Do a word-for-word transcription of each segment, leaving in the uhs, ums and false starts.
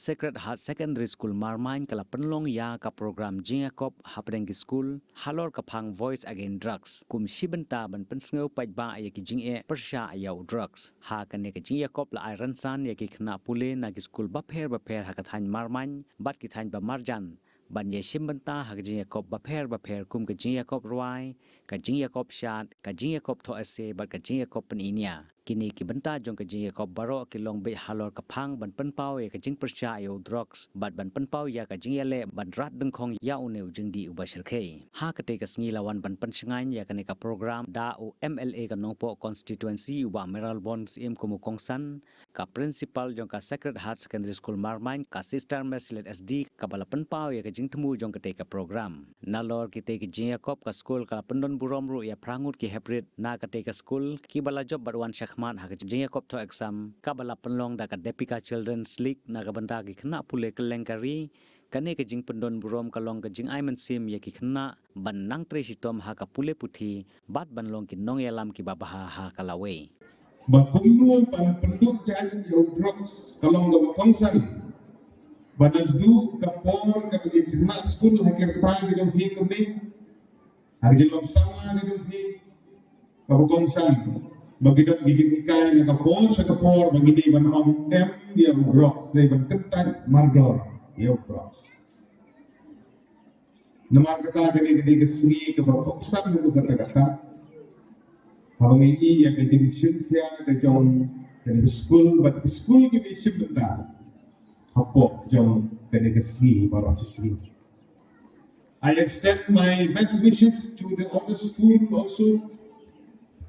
Sacred Heart Secondary School Marmain ka la pynlong ïa ka program jingïakop hapdeng ki skul halor ka phang Voice Against Drugs kum shi bynta ban pynsngew paidbah ïa ki jingeh pyrshah ïa u drugs. Ha kane ka jingïakop la ai rynsan ïa ki khynnah pule na ki skul bapher bapher ha ka thaiñ Marmain bad ki thaiñ ba marjan ban ïashim bynta ha ka jingïakop bapher bapher kum ka jingïakop rwai, ka jingïakop shad, ka jingïakop thoh essay bad ka jingïakop pyniñia. Kine ki bynta jong ka jingïakop baroh ki long beit halor ka phang ban pynpaw ïa ka jingpyrshah ïa u drugs bad ban pynpaw ïa ka jingïaleh ban rat dyngkhong ïa une u jingdih uba shyrkhei. Ha katei ka sngi la wan ban pynshngaiñ ïa kane ka program da u M L A ka Nongpoh constituency u Bah Mayralborn Syiem kum u kongsan, ka principal jong ka Sacred Heart Secondary School Marmain, ka Sister Mercylet S D, kaba la pynpaw ïa ka jingthmu jong katei ka program. Nalor kitei ki jingïakop, ka skul ka la pyndon burom ruh ïa phra ngut ki heprit na katei ka skul kiba la jop bad wan shakhmat ha ka jingïakop thoh exam kaba la pynlong da ka Depika Children's League na ka bynta ki khynnah pule kylleng ka ri. Kane ka jingpyndon burom ka long ka jingai mynsiem ïa ki khynnah ban nang trei shitom ha ka pule puthi bad ban long ki nongïalam kiba bha ha ka lawei. Ba kumno ban pynduk jaiñ ïa u drugs ka long kaba kongsan. Ba naduh ka por kaba ki khynnah skul ha ki rta ki dang hi kumne, ha ki long samla ki dang hi, kaba kongsan ba ki don ki jinghikai na ka por sha ka por ba ngi dei ban ong em ïa u drugs, dei ban kyntait mardor ïa u drugs. Namar kata kane ka dei ka sngi kaba kongsan haduh katta katta. Haba ngi ïohi ïa ka jingshim khia ka jong kane ka skul bad ki skul kiba shim bynta hapoh jong kane ka sngi baroh shi sngi. I extend my best wishes to the other school also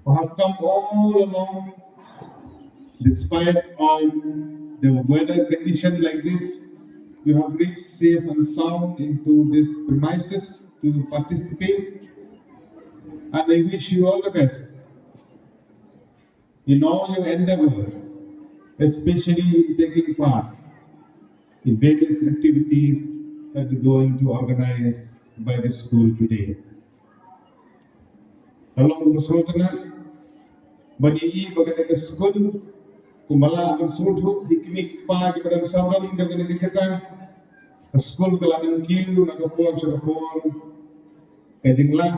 who have come all along despite of the weather condition like this. You have reached safe and sound into this premises to participate, and I wish you all the best in all your endeavors, especially in taking part in various activities that is going to organize by the school today. Ka long kaba sngewtynnat ban ïohi ba kane ka skul kumba lah ban sngewthuh ki kmie ki kpa kiba don sawdong jong kane ka jaka. Ka skul ka la nang kiew na ka por sha ka por. Ka jinglah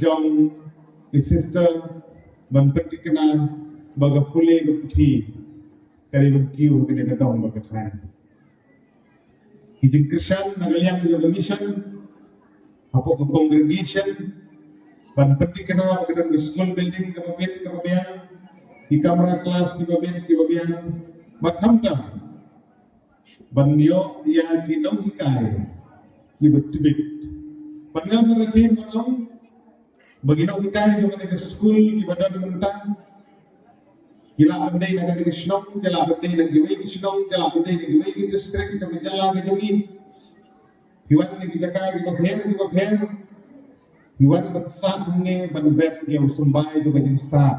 jong ki sister ban pynthikna ba ka pule ka puthi ka dei ban kiew ha kane ka dong bad ka thaiñ. Ki jingkyrshan na ka liang jong ka mission hapoh ka congregation ban pynthikna ba ka don ka school building kaba bit kaba biang, ki kamra class kiba bit kiba biang, bad khamtam ban ïoh ïa ki nonghikai kiba tbit. Bad nga ruh nga ïathuh ban ong ba ki nonghikai jong kane ka skul kiba don mynta ki lah ban dei na kane ka shnong, ki lah ban dei na kiwei ki shnong, ki lah ban dei na kiwei ki district, na ka jylla ka jong ngi. Ki wan na ki jaka kiba pher kiba pher, ki wan ban sah hangne ban bet ïa u symbai jong ka jingstad.